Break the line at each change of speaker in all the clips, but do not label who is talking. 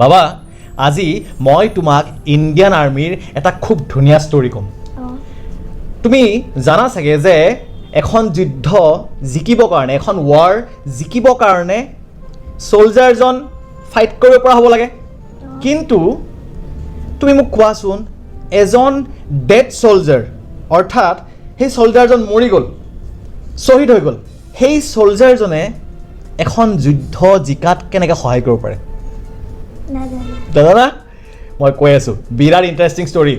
বাবা, আজি মই তোমাক ইণ্ডিয়ান আৰ্মীৰ এটা খুব ধুনীয়া ষ্টৰী ক'ম। তুমি জানা চাগে যে এখন যুদ্ধ জিকিবৰ কাৰণে, এখন ৱাৰ জিকিবৰ কাৰণে চ'লজাৰজন ফাইট কৰিব পৰা হ'ব লাগে। কিন্তু তুমি মোক কোৱাচোন, এজন ডেড চ'লজাৰ, অৰ্থাৎ সেই চ'লজাৰজন মৰি গ'ল, শ্বহীদ হৈ গ'ল, সেই চ'লজাৰজনে এখন যুদ্ধ জিকাত কেনেকৈ সহায় কৰিব পাৰে?
নাজানো।
নাজানা? মই কৈ আছোঁ, বিৰাট ইণ্টাৰেষ্টিং ষ্টৰী।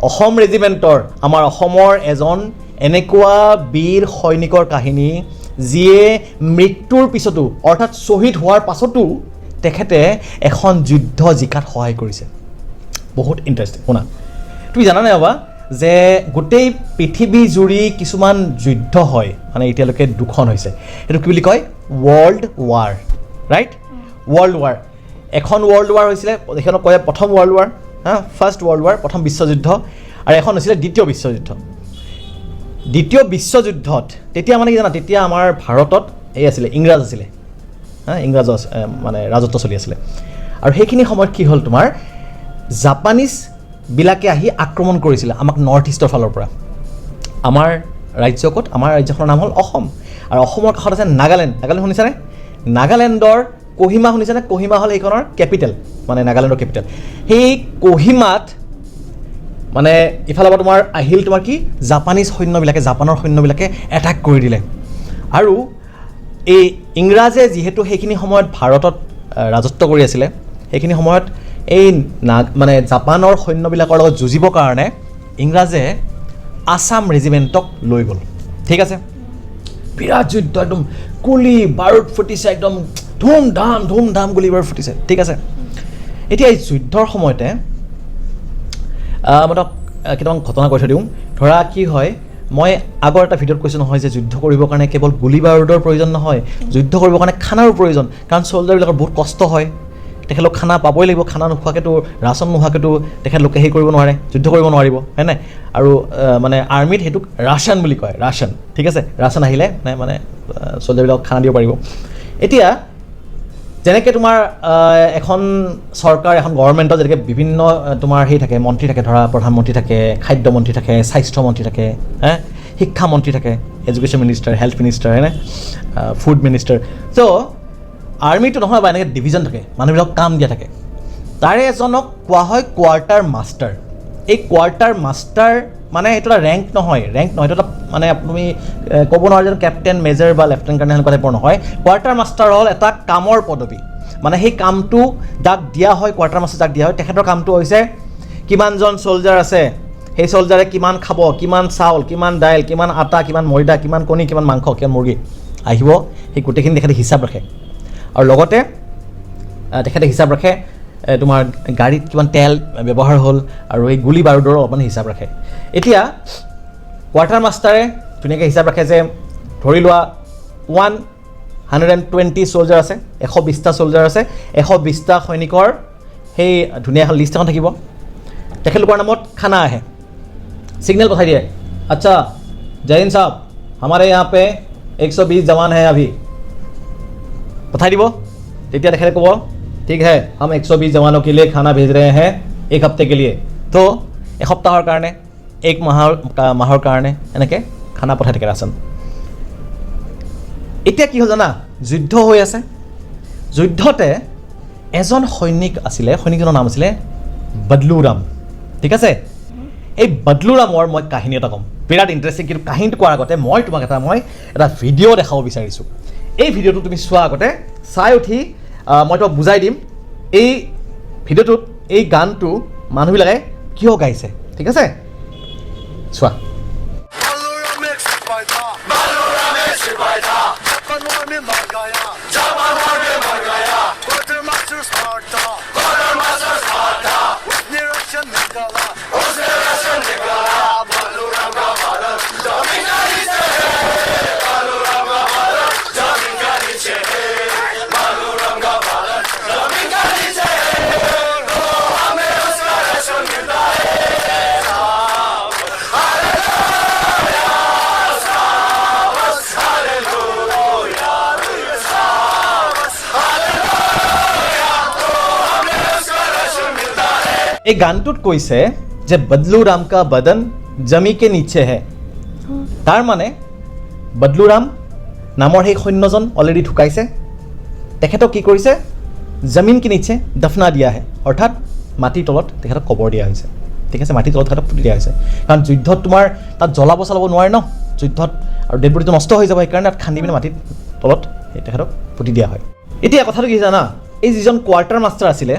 অসম ৰেজিমেণ্টৰ, আমাৰ অসমৰ এজন এনেকুৱা বীৰ সৈনিকৰ কাহিনী, যিয়ে মৃত্যুৰ পিছতো, অৰ্থাৎ শ্বহীদ হোৱাৰ পাছতো তেখেতে এখন যুদ্ধ জিকাত সহায় কৰিছে। বহুত ইণ্টাৰেষ্টিং। শুনা, তুমি জানানে বাবা যে গোটেই পৃথিৱী জুৰি কিছুমান যুদ্ধ হয়, মানে এতিয়ালৈকে দুখন হৈছে, সেইটো কি বুলি কয়? World war, right? World war. এখন ৱৰ্ল্ড ৱাৰ হৈছিলে, সেইখনক কয় প্ৰথম ৱৰ্ল্ড ৱাৰ, হা, ফাৰ্ষ্ট ৱৰ্ল্ড ৱাৰ, প্ৰথম বিশ্বযুদ্ধ, আৰু এখন হৈছিলে দ্বিতীয় বিশ্বযুদ্ধ। দ্বিতীয় বিশ্বযুদ্ধত তেতিয়া মানে কি জানা, তেতিয়া আমাৰ ভাৰতত এই আছিলে, ইংৰাজ আছিলে, হা, ইংৰাজৰ মানে ৰাজত্ব চলি আছিলে। আৰু সেইখিনি সময়ত কি হ'ল, তোমাৰ জাপানীজবিলাকে আহি আক্ৰমণ কৰিছিলে আমাক নৰ্থ ইষ্টৰ ফালৰ পৰা। আমাৰ ৰাজ্য ক'ত? আমাৰ ৰাজ্যখনৰ নাম হ'ল অসম, আৰু অসমৰ কাষত আছে নাগালেণ্ড। নাগালেণ্ড শুনিছানে? নাগালেণ্ডৰ কহিমা শুনিছানে? কহিমা হ'ল সেইখনৰ কেপিটেল, মানে নাগালেণ্ডৰ কেপিটেল। সেই কহিমাত মানে ইফালৰ পৰা তোমাৰ আহিল তোমাৰ কি, জাপানীজ সৈন্যবিলাকে, জাপানৰ সৈন্যবিলাকে এটাক কৰি দিলে। আৰু এই ইংৰাজে যিহেতু সেইখিনি সময়ত ভাৰতত ৰাজত্ব কৰি আছিলে, সেইখিনি সময়ত এই নাগ মানে জাপানৰ সৈন্যবিলাকৰ লগত যুঁজিবৰ কাৰণে ইংৰাজে আছাম ৰেজিমেণ্টক লৈ গ'ল। ঠিক আছে, বিৰাট যুদ্ধ, একদম গুলি বাৰুদ ফুটিছে, একদম ধুম ধাম ধুম ধাম গুলি বাৰুদ ফুটিছে। ঠিক আছে, এতিয়া এই যুদ্ধৰ সময়তে মই তোমাক কেইটামান ঘটনা কৈ থৈ দিওঁ। ধৰা কি হয়, মই আগৰ এটা ভিডিঅ'ত কৈছোঁ নহয় যে যুদ্ধ কৰিবৰ কাৰণে কেৱল গুলি বাৰুদৰ প্ৰয়োজন নহয়, যুদ্ধ কৰিবৰ কাৰণে খানাৰো প্ৰয়োজন। কাৰণ চ'লজাৰবিলাকৰ বহুত কষ্ট হয়, তেখেতলোক খানা পাবই লাগিব। খানা নোখোৱাকৈতো, ৰাচন নোহোৱাকৈতো তেখেতলোকে হেৰি কৰিব নোৱাৰে, যুদ্ধ কৰিব নোৱাৰিব, হয় নাই? আৰু মানে আৰ্মিত সেইটোক ৰাচন বুলি কয়, ৰাচন। ঠিক আছে, ৰাচন আহিলে মানে মানে চ'লজাৰবিলাকক খানা দিব পাৰিব। এতিয়া যেনেকৈ তোমাৰ এখন চৰকাৰ, এখন গভৰ্ণমেণ্টত যেনেকৈ বিভিন্ন তোমাৰ সেই থাকে, মন্ত্ৰী থাকে, ধৰা প্ৰধানমন্ত্ৰী থাকে, খাদ্য মন্ত্ৰী থাকে, স্বাস্থ্য মন্ত্ৰী থাকে, হে, শিক্ষা মন্ত্ৰী থাকে, এডুকেশ্যন মিনিষ্টাৰ, হেল্থ মিনিষ্টাৰ, হয়নে, ফুড মিনিষ্টাৰ। চ' আৰ্মিটো নহয় বা এনেকৈ ডিভিজন থাকে, মানুহবিলাক কাম দিয়া থাকে। তাৰে এজনক কোৱা হয় কোৱাৰ্টাৰ মাষ্টাৰ। এই কোৱাৰ্টাৰ মাষ্টাৰ মানে এইটো এটা ৰেংক নহয়, ৰেংক নহয়, এইটো এটা মানে তুমি ক'ব নোৱাৰা যে কেপ্টেইন, মেজৰ বা লেফটেনেণ্ট কৰ্ণেল সেনেকুৱা টাইপৰ নহয়। কোৱাৰ্টাৰ মাষ্টাৰ হ'ল এটা কামৰ পদবী, মানে সেই কামটো যাক দিয়া হয়, কোৱাৰ্টাৰ মাষ্টাৰ যাক দিয়া হয়, তেখেতৰ কামটো হৈছে কিমানজন চ'লজাৰ আছে, সেই চ'লজাৰে কিমান খাব, কিমান চাউল, কিমান দাইল, কিমান আটা, কিমান ময়দা, কিমান কণী, কিমান মাংস, কিমান মুৰ্গী আহিব, সেই গোটেইখিনি তেখেতে হিচাপ ৰাখে। আৰু লগতে তেখেতে হিচাপ ৰাখে তোমাৰ গাড়ীত কিমান তেল ব্যৱহাৰ হ'ল, আৰু এই গুলি বাৰুদৰো অলপমান হিচাপ ৰাখে। এতিয়া কোৱাৰ্টাৰ মাষ্টাৰে ধুনীয়াকৈ হিচাপ ৰাখে যে ধৰি লোৱা 120 চ'লজাৰ আছে, 120টা চ'লজাৰ আছে, 120টা সৈনিকৰ সেই ধুনীয়া এখন লিষ্ট এখন থাকিব। তেখেতলোকৰ নামত খানা আহে, सिग्नल पठाई दिए, अच्छा जैन साहब, हमारे यहाँ पे 120 जवान है अभी, पठाई দিব। তেতিয়া তেখেতে ক'ব, ठीक है, हम 120 जवानों के लिए खाना भेज रहे हैं एक हफ्ते के लिए। তো এসপ্তাহৰ কাৰণে, এক মাহৰ কাৰণে এনেকৈ খানা পঠাই থাকে, ৰাচন। এতিয়া কি হ'ল জানা? যুদ্ধ হৈ আছে। যুদ্ধতে এজন সৈনিক আছিলে, সৈনিকজনৰ নাম আছিলে বদলুৰাম। ঠিক আছে, এই বদলুৰামৰ মই কাহিনী এটা ক'ম, বিৰাট ইণ্টাৰেষ্টিং। কিন্তু কাহিনীটো কোৱাৰ আগতে মই তোমাক এটা ভিডিঅ' দেখাব বিচাৰিছোঁ। এই ভিডিঅ'টো তুমি চোৱা আগতে, চাই উঠি মই তোমাক বুজাই দিম এই ভিডিঅ'টোত এই গানটো মানুহবিলাকে কিয় গাইছে। ঠিক আছে, চোৱা।
बालूराम एक सिपाही था, बालूराम एक सिपाही था, जापान वॉर में मर गया, जापान वॉर में मर गया। क्वार्टर मास्टर स्मार्ट था, क्वार्टर मास्टर स्मार्ट था, उसने राशन निकाला, उसने राशन निकाला। बालूराम का भारत जमीन का नीचे है, बालूराम का भारत जमीन का नीचे है, बालूराम का भारत जमीन का नीचे है, तो हमें उसका राशन मिलता है। Hallelujah,
এই গানটোত কৈছে যে বদলু ৰাম কা বদন জমি কে নিচে হে। তাৰ মানে বদলুৰাম নামৰ সেই সৈন্যজন অলৰেডি ঢুকাইছে। তেখেতক কি কৰিছে? জমিন কি নিচে দফনা দিয়া হে, অৰ্থাৎ মাটিৰ তলত তেখেতক কবৰ দিয়া হৈছে। ঠিক আছে, মাটিৰ তলত তেখেতক পুতি দিয়া হৈছে। কাৰণ যুদ্ধত তোমাৰ তাত জ্বলাব চলাব নোৱাৰে ন যুদ্ধত, আৰু ডেড বডিটো নষ্ট হৈ যাব, সেইকাৰণে তাত খান্দি পিনে মাটিৰ তলত সেই তেখেতক পুতি দিয়া হয়। এতিয়া কথাটো কি জানা, এই যিজন কোৱাৰ্টাৰ মাষ্টাৰ আছিলে,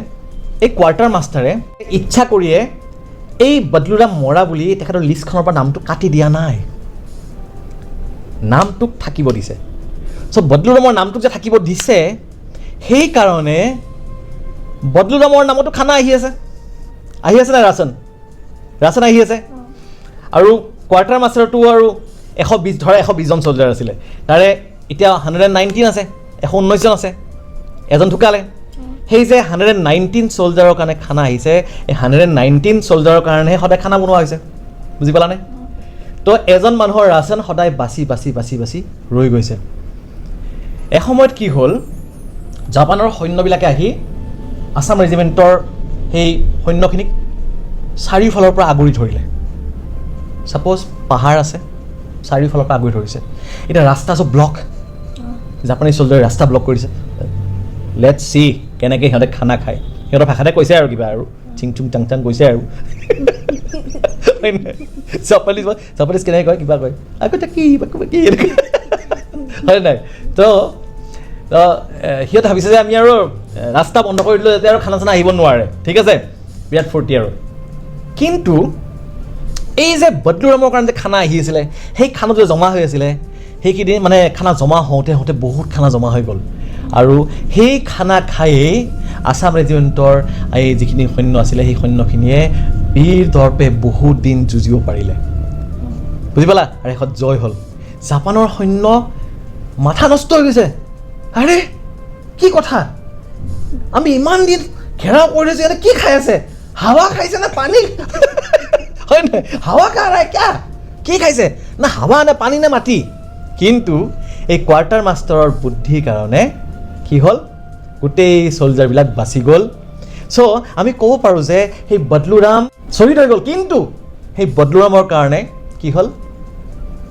এই কোৱাৰ্টাৰ মাষ্টাৰে ইচ্ছা কৰিয়ে এই বদলুৰাম মৰা বুলি তেখেতৰ লিষ্টখনৰ পৰা নামটো কাটি দিয়া নাই, নামটোক থাকিব দিছে। চ' বদলুৰামৰ নামটোক যে থাকিব দিছে, সেইকাৰণে বদলুৰামৰ নামতো খানা আহি আছে। আহি আছে নাই? ৰাচন, ৰাচন আহি আছে। আৰু কোৱাৰ্টাৰ মাষ্টাৰটো আৰু 120, ধৰা 120জন চলজাৰ আছিলে, তাৰে এতিয়া 119 আছে, 119জন আছে, এজন ঢুকালে। সেই যে 119 চলজাৰৰ কাৰণে খানা আহিছে, এই 119 চলজাৰৰ কাৰণেহে সদায় খানা বনোৱা হৈছে। বুজি পালানে? তো এজন মানুহৰ ৰাচন সদায় বাচি বাচি বাচি বাচি ৰৈ গৈছে। এসময়ত কি হ'ল, জাপানৰ সৈন্যবিলাকে আহি আছাম ৰেজিমেণ্টৰ সেই সৈন্যখিনিক চাৰিওফালৰ পৰা আগুৰি ধৰিলে। ছাপ'জ পাহাৰ আছে, চাৰিওফালৰ পৰা আগুৰি ধৰিছে। এতিয়া ৰাস্তা চব ব্লক, জাপানী চলজাৰে ৰাস্তা ব্লক কৰিছে। Let see কেনেকৈ সিহঁতে খানা খায়। সিহঁতৰ ভাষাতে কৈছে আৰু কিবা আৰু চিং চুং চাং চাং কৈছে আৰু। জাপানীজ, জাপানীজ কেনেকৈ কয়, কিবা কয় আকৌ কি কি, হয় নাই? তো সিহঁতে ভাবিছে যে আমি আৰু ৰাস্তা বন্ধ কৰি দিলোঁ যাতে আৰু খানা চানা আহিব নোৱাৰে। ঠিক আছে, বিৰাট ফূৰ্তি আৰু। কিন্তু এই যে বদলুৰামৰ কাৰণে যে খানা আহি আছিলে, সেই খানাটো যে জমা হৈ আছিলে, সেইকেইদিন মানে খানা জমা হওঁতে হওঁতে বহুত খানা জমা হৈ গ'ল। আৰু সেই খানা খায়েই আছাম ৰেজিমেণ্টৰ এই যিখিনি সৈন্য আছিলে, সেই সৈন্যখিনিয়ে বীৰ দৰ্পে বহুত দিন যুঁজিব পাৰিলে। বুজি পালা? আৰু শেষত জয় হ'ল। জাপানৰ সৈন্য মাথা নষ্ট হৈ গৈছে। আৰে কি কথা, আমি ইমান দিন ঘেৰাও কৰি থৈছোঁ, ইয়াতে কি খাই আছে? হাৱা খাইছে নে পানী? হয় নাই? হাৱা খা নাই কিয়া? কি খাইছে না, হাৱা নে পানী নে মাটি? কিন্তু এই কোৱাৰ্টাৰ মাষ্টাৰৰ বুদ্ধিৰ কাৰণে কি হ'ল, গোটেই চলজাৰবিলাক বাচি গ'ল। চ' আমি ক'ব পাৰোঁ যে সেই বদলুৰাম শ্বহীদ হৈ গ'ল, কিন্তু সেই বদলুৰামৰ কাৰণে কি হ'ল,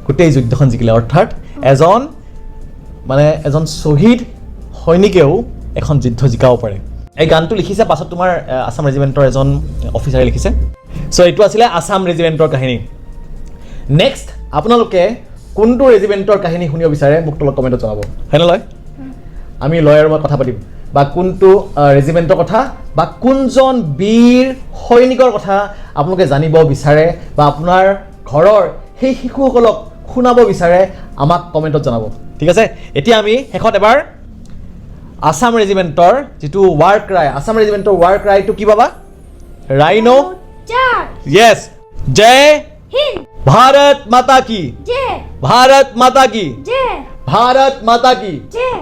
গোটেই যুদ্ধখন জিকিলে। অৰ্থাৎ এজন শ্বহীদ সৈনিকেও এখন যুদ্ধ জিকাব পাৰে। এই গানটো লিখিছে পাছত তোমাৰ আছাম ৰেজিমেণ্টৰ এজন অফিচাৰে লিখিছে। চ' এইটো আছিলে আছাম ৰেজিমেণ্টৰ কাহিনী। নেক্সট আপোনালোকে কোনটো ৰেজিমেণ্টৰ কাহিনী শুনিব বিচাৰে মোক তলত কমেণ্টত জনাব। হয়নে লয়? আমি লয় আৰু মই কথা পাতিম, বা কোনটো ৰেজিমেণ্টৰ কথা বা কোনজন বীৰ সৈনিকৰ কথা আপোনালোকে জানিব বিচাৰে বা আপোনাৰ ঘৰৰ সেই শিশুসকলক শুনাব বিচাৰে, আমাক কমেণ্টত জনাব। ঠিক আছে, এতিয়া আমি শেষত এবাৰ আছাম ৰেজিমেণ্টৰ যিটো ৱাৰ ক্ৰাই, আছাম ৰেজিমেণ্টৰ ৱাৰ ক্ৰাইটো কি পাবা? Rhino
charge.
Yes, Jai
Hind.
Bharat Mata কি
জয়।
ভাৰত মাতা কি
জয়।
ভাৰত মাতা কি
জয়।